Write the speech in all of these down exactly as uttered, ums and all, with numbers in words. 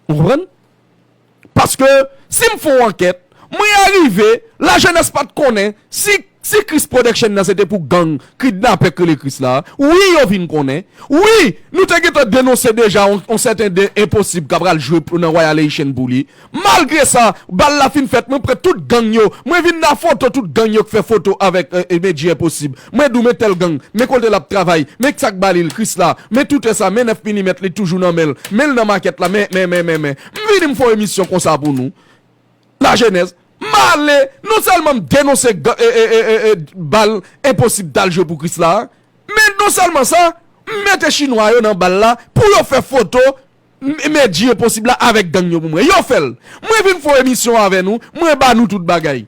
Ou konprann? Paske si m fè yon ankèt, mwen arive, lajenès pa t konnen si, si Chris Production nan se te pou gang kidnapè k rele Chris la. Wi, yo vin konnen. Wi, nou te gentan denonse deja yon, yon sèten de Enposib k ap pral jwe pou, nan Royal Haitian pou li. Malgre sa, bal la fin fèt, mwen pran tout gang yo. Mwen vin nan foto tout gang yo k fè foto avèk, e, e, Medjy Enposib. Mwen di w, men tèl gang, men kote l ap travay, men sa k ba li l, Chris la, men tout sa, men nèf milimèt li toujou nan men l, men l nan makèt la, men, men, men, men, men. M vini m fè yon emisyon konsa pou nou. Lajenès, m ale, non sèlman m denonse ga-, e, e, e, e, e, bal Enposib t al jwe pou Chris la, men non sèlman sa, m mete chinwa yo nan bal la pou yo fè foto M-, Medjy Enposib la avèk gang yo pou mwen. Yo fè l. Mwen vin fè yon emisyon avè nou, mwen ba nou tout bagay.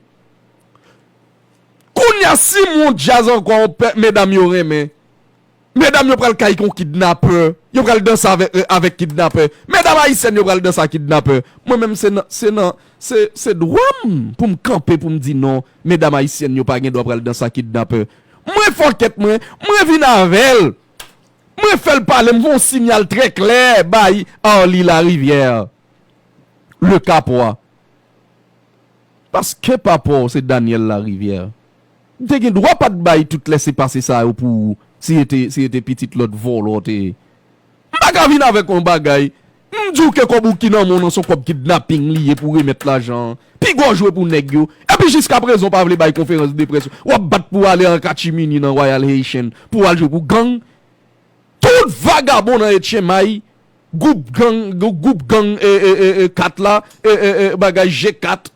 Kounye a, si m yon djaz ankò, yon pè, medam yo renmen. Medam yo pral kay kon kidnapè. Yo pral danse avèk, e, avèk kidnapè. Medam ayisyèn yo pral danse ak kidnapè. Mwen menm, se nan, se nan, se, se dwa m pou m kanpe pou m di non, medam ayisyèn yo pa gen dwa pral danse ak kidnapè. Mwen fè ankèt mwen, mwen vin avè l. Mwen fè l pale, m voye yon siyal trè klè bay Arly Larivière, le Kapwa. Paske papa w se Daniel Larivière. M te gen dwa pa t bay tout lèsepase sa yo pou ou, si e te, si e te pitit lòt vòlò w te ye. M pa ka vin avèk yon bagay, m di w ke kòb ou ki nan men w nan se yon kòb kidnaping li ye pou remèt lajan an. Piga w jwe pou nèg yo. Epi jiskaprezan w pa vle bay konferans de près. W ap bat pou w ale an katchimini nan Royal Haitian pou w al jwe pou gang. Tout vagabon nan Etchenmay, gwoup gang, gwoup gang, e, e, e, e, kat la, e, e, e, bagay G kat,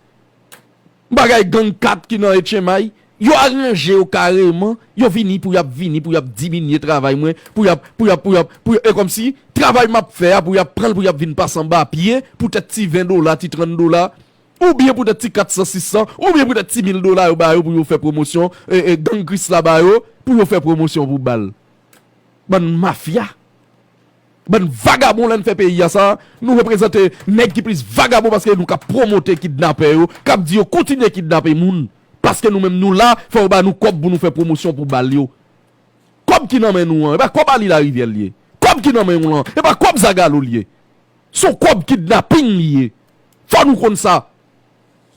bagay gang kat ki nan Etchenmay, yo aranje yo kareman, yo vini pou y ap vini, pou y ap diminye travay mwen, pou y ap, pou y ap, pou y ap, pou y ap, e kòmsi travay m ap fè a, pou y ap pran l, pou y ap vin pase anba pye, poutèt ti ven dola, ti trant dola, oubyen poutèt ti kat san, sis san, oubyen poutèt ti mil dola yo ba yo pou yo fè pwomosyon, e, e, gang Kris la ba yo, pou yo fè pwomosyon pou bal. Bann mafya. Bann vagabon, lè n fè peyi a sa, nou reprezante nèg ki plis vagabon paske nou k ap pwomote kidnapè yo, k ap di yo kontinye kidnape moun. Paske nou menm nou la, fò yo ba nou kòb pou nou fè pwomosyon pou bal yo. Kòb ki nan men nou an, e pa kòb Arly Larivière l ye. Kòb ki nan men w lan, e pa kòb Zagalo l ye. Se yon kòb kidnaping li ye. Fò nou konn sa.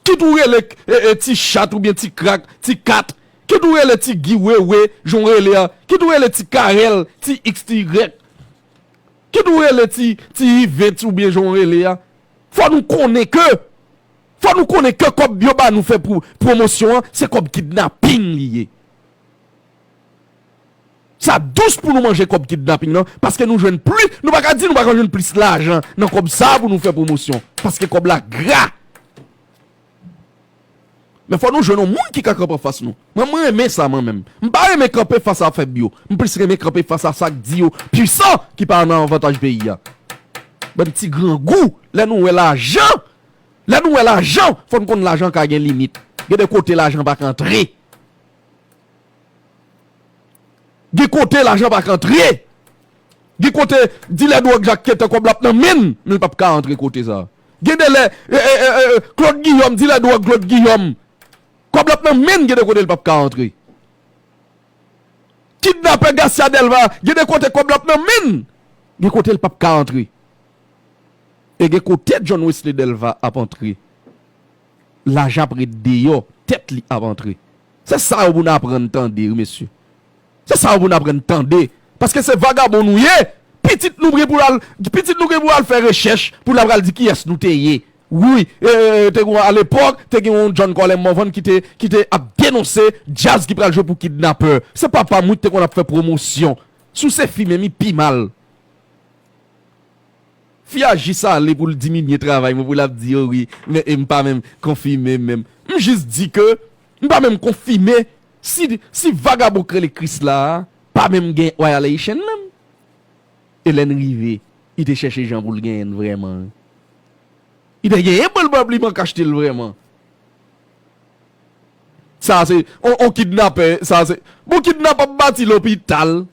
Kit ou rele, e, e, ti chat oubyen ti krak, ti kat. Kit ou rele ti Guy Wewe, jan w rele a. Kit ou rele ti Karèl, ti X, ti Y. Kit ou rele ti, ti Yvens oubyen jan w rele a. Fò nou konnen ke, fò nou konnen ke kòb yo ba nou fè pou pwomosyon an, se kòb kidnaping li ye. Sa dous pou nou manje kòb kidnaping nan, paske nou jwenn plis, nou pa ka di nou pa ka jwenn plis lajan nan kòb sa a pou nou fè pwomosyon, paske kòb la gra. Men fò nou jwenn yon moun ki ka kanpe anfas nou. Mwen, mwen renmen sa, mwen menm. M pa renmen kanpe fas a fèb yo. M plis renmen kanpe fas a sa k di yo pwisan, ki pa nan avantaj peyi a. Bann ti grangou, lè nou wè lajan, lè nou wè lajan, fò n konn lajan ka gen limit. Gen de kote lajan pa ka antre. Gen kote lajan pa ka antre. Gen kote dilè dwòg Jacques Quentin kòb la ap nan men l, men l p ap ka antre kote sa. Gen de lè, e, e, e, e, Claude Guillaume, dilè dwòg Claude Guillaume, kòb la ap nan men l, gen de kote l p ap ka antre. Kidnapè Garcia Delva, gen de kote kòb la ap nan men l, gen kote l p ap ka antre. E gen kote John Wesley Delva ap antre. Lajan ap ret deyò, tèt li ap antre. Se sa yo pou n aprann tande, wi, mesye. Se sa yo pou n aprann tande. Paske se vagabon nou ye. Pitit nou gen pou l al, pitit nou gen pou l al fè rechèch, pou l ap al di kiyès nou te ye. Wi, e, e, te gen, alepòk, te gen yon John Colin Morvan ki te, ki te ap denonse djaz ki pral jwe pou kidnapè. Se papa m, wi, ki te konn ap fè pwomosyon sou se fi menm, li pi mal. Fi a jis ale pou l diminye travay mwen, pou l ap di, "O wi, men, e m pa menm konfime menm." M jis di ke m pa menm konfime si, si vagabon k rele Kris la a pa menm gen Royal Haitian menm. E lè n rive, li te chèche jan pou l genyen n vrèman. Li te genyen pou l pran plim an k achte l vrèman. Sa se, on, on kidnapè, sa se, bon, kidnapè ap bati lopital.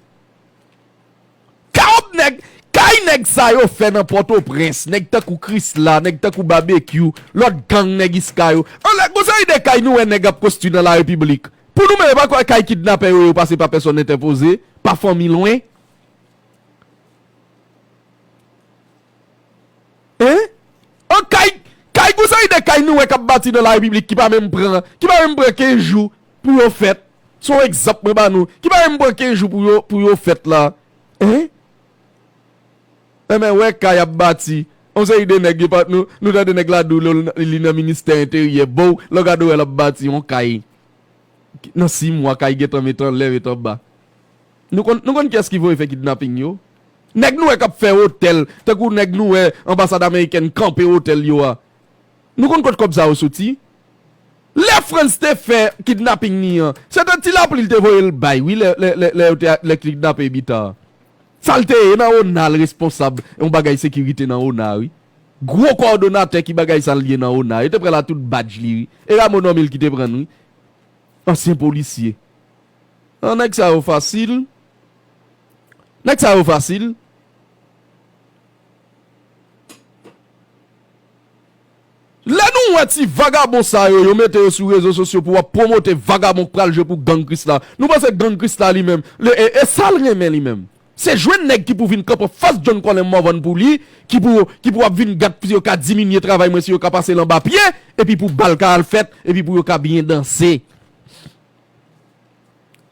Kòb nèg, kay nèg sa yo fè nan Pòtoprens, nèg tankou Krisla, nèg tankou Babekyou, lòt gang nèg Iska yo. Anlè, gon seri de kay nou wè nèg ap konstwi nan larepiblik. Pou nou menm, e pa kay kidnapè yo, yo pase pa pèsòn entèpoze, pa fanmi lwen. Hein? Kay, kay, gon seri de kay nou wè k ap bati nan Larepiblik ki pa menm pran, ki pa menm pran kenz jou pou yo fèt. Se yon egzanp mwen ba nou. Ki pa menm pran kenz jou pou yo, pou yo fèt la. Hein? Enben, wè kay ap bati. Yon seri de nèg, yo pa, nou, nou tande nèg la di w li nan ministè enteryè. Bon, lè w gade w wè l ap bati yon kay. Nan sis mwa, kay gentan met anlè, met anba. Nou konn, nou konn kiyès ki voye fè kidnaping yo? Nèg nou wè k ap fè otèl, tankou nèg nou wè anbasad amerikèn kanpe otèl yo a. Nou konn kot kòb sa yo soti? Lè Frantz te fè kidnaping li an, se te ti lapli l te voye l bay, wi, lè, lè, lè, lè yo te, lè kidnape Bita a. Sa l te ye nan ona, l responsab yon bagay sekirite nan ona, wi. Gwo kowòdonatè ki bagay sa l ye nan ona. Yo te pran l a tout badj li, wi. E Rameau Normil ki te pran l, wi. Ansyen polisye. An, nèg sa yo fasil. Nèg sa yo fasil. Lè nou wè ti vagabon sa yo, yo mete yo sou rezo sosyo pou w ap pwomote vagabon k pral jwe pou gang Krisla. Nou panse gang Krisla li menm, le, e, e sa l renmen li menm? Se jwenn nèg ki pou vin kanpe anfas John Colin Morvan pou li, ki pou, ki pou ap vin gad si yo ka diminye travay mwen, si yo ka pase l anba pye, epi pou bal ka al fèt, epi pou yo ka byen danse.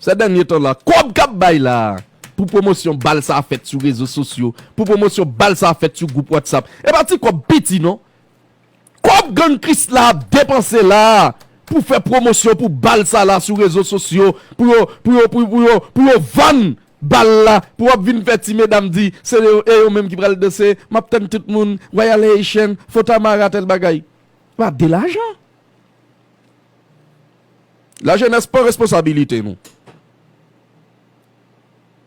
Sè dènye tan la, kòb k ap bay la pou pwomosyon bal sa fèt sou rezo sosyo, pou pwomosyon bal sa fèt sou gwoup WhatsApp, e pa ti kòb piti non. Kòb gang Krisla ap depanse la pou fè pwomosyon pou bal sa la sou rezo sosyo, pou yo, pou yo, pou, pou yo, pou yo vann bal la, pou w ap vin fè ti medam di, se yo, e yo menm ki pral danse, m ap tann tout moun, Royal Haitian, Fotamara, tèl bagay. Pa de lajan. Lajenès, pran responsabilite nou.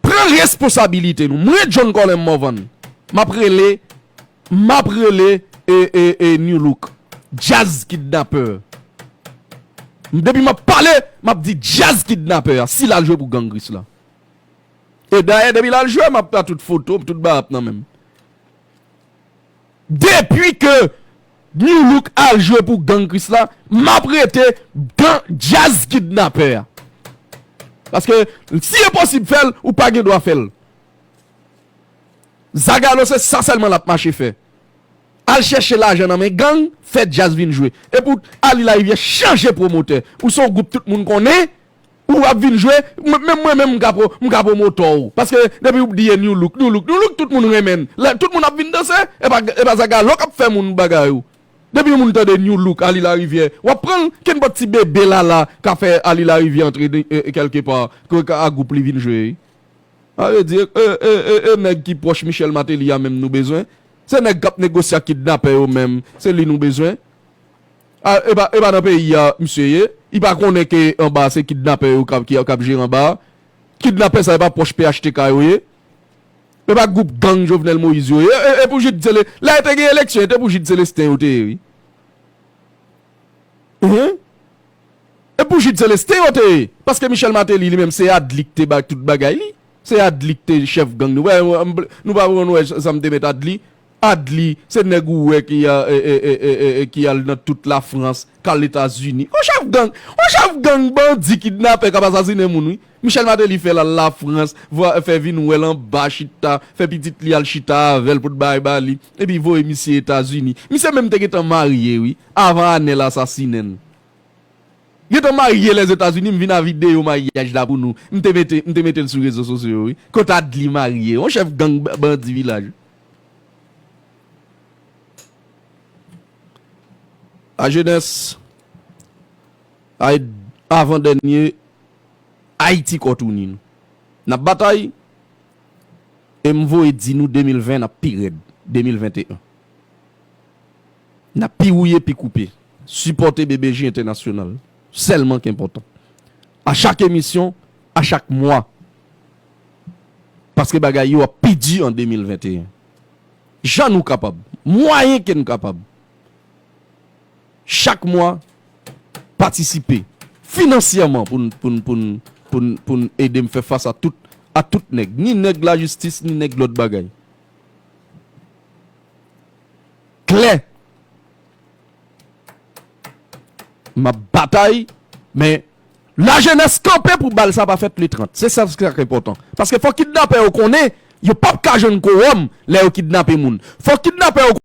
Pran responsabilite nou. Mwen, John Colin Morvan, m ap rele, m ap rele, e, e, e, New Look. Djaz kidnapè. Depi m ap pale, m ap di djaz kidnapè a, si l al jwe pou gang Krisla. E dayè, depi l al jwe, m ap pran tout foto, tout bagay ap nan men m. Depi ke New Look al jwe pou gang Krisla, m ap rete gang djaz kidnapè a. Paske si e posib fè l, ou pa gen dwa fè l. Zagalo se sa sèlman l ap mache fè. Al chèche lajan nan men gang, fè djaz vin jwe. E pou Ali Larivière chanje pwomotè. Ou se yon gwoup tout moun konnen, ou ap vin jwe, mwen, menm mwen menm m ka pwo-, m ka pwomotè w. Paske depi w di e New Look, New Look, New Look, tout moun renmen l. Lè tout moun ap vin danse, e pa, e pa Zagalo k ap fè moun bagay ou. Depi yon moun tande New Look, Ali Larivière, w ap pran l, kenpòt ti bebe lala ka fè Ali Larivière antre de, e, e, kèlkepa, ke, ke a gwoup li vin jwe. Sa vle di, e, e, e, e nèg ki pwòch Michel Martelly a menm nou bezwen. Se nèg k ap negosye ak kidnapè yo menm, se li nou bezwen. A, e pa, e pa nan peyi a misye ye. Li pa konnen ke anba se kidnapè yo k ap, ki, k ap jere anba a. Kidnapè sa yo pa pwòch P H T K yo ye. E pa gwoup gang Jovenel Moïse yo ye. E, e, e pou Jude Célé-, lè te gen eleksyon, e te pou Jude Célestin yo te ye, wi. Hein? E pou Jude Célestin yo te ye. Paske Michel Martelly li menm se Adly ki te ba tout bagay li. Se Adly ki te chèf gang nou. Wè, nou pa konn wè sa m te met Adly. Adly, se nèg ou wè ki a, e, e, e, e, e, ki al nan tout Lafrans, k al Etazini. Yon chèf gang, yon chèf gang bandi kidnapè k ap asasinen moun, wi. Michel Martelly fè l al Lafrans, vwa, fè vin wè l anba chita, fè pitit li al chita avè l pou t bay ba li, epi voye misye Etazini. Misye menm te gentan marye, wi, avan Anèl asasinen l. Gentan marye Lèzetazini, m vin a videyo maryaj la pou nou. M te mete, m te mete l sou rezo sosyo yo, wi. Kot Adly marye, yon chèf gang ba-, bandi vilaj. Lajenès, ay, avan dènye, Ayiti kò touni nou. N ap batay, e m voye di nou de mil ven n ap pi rèd, de mil venteyen. N ap pi wouye, pi koupe. Sipòte B B J entènasyonal. Sèlman k enpòtan. A chak emisyon, a chak mwa. Paske bagay yo ap pi di an de mil venteyen. Jan nou kapab, mwayen ke n kapab. Chak mwa, patisipe finansyèman pou n, pou n, pou n, pou n, pou n ede m fè fas a tout, a tout nèg. Ni nèg lajistis, ni nèg lòt bagay. Klè. M ap batay, men lajenès kanpe pou bal sa pa fèt le trant. Se sa k enpòtan. Paske fò kidnapè yo konnen, yo p ap ka jwenn kowòm lè yo kidnape moun. Fò kidnapè yo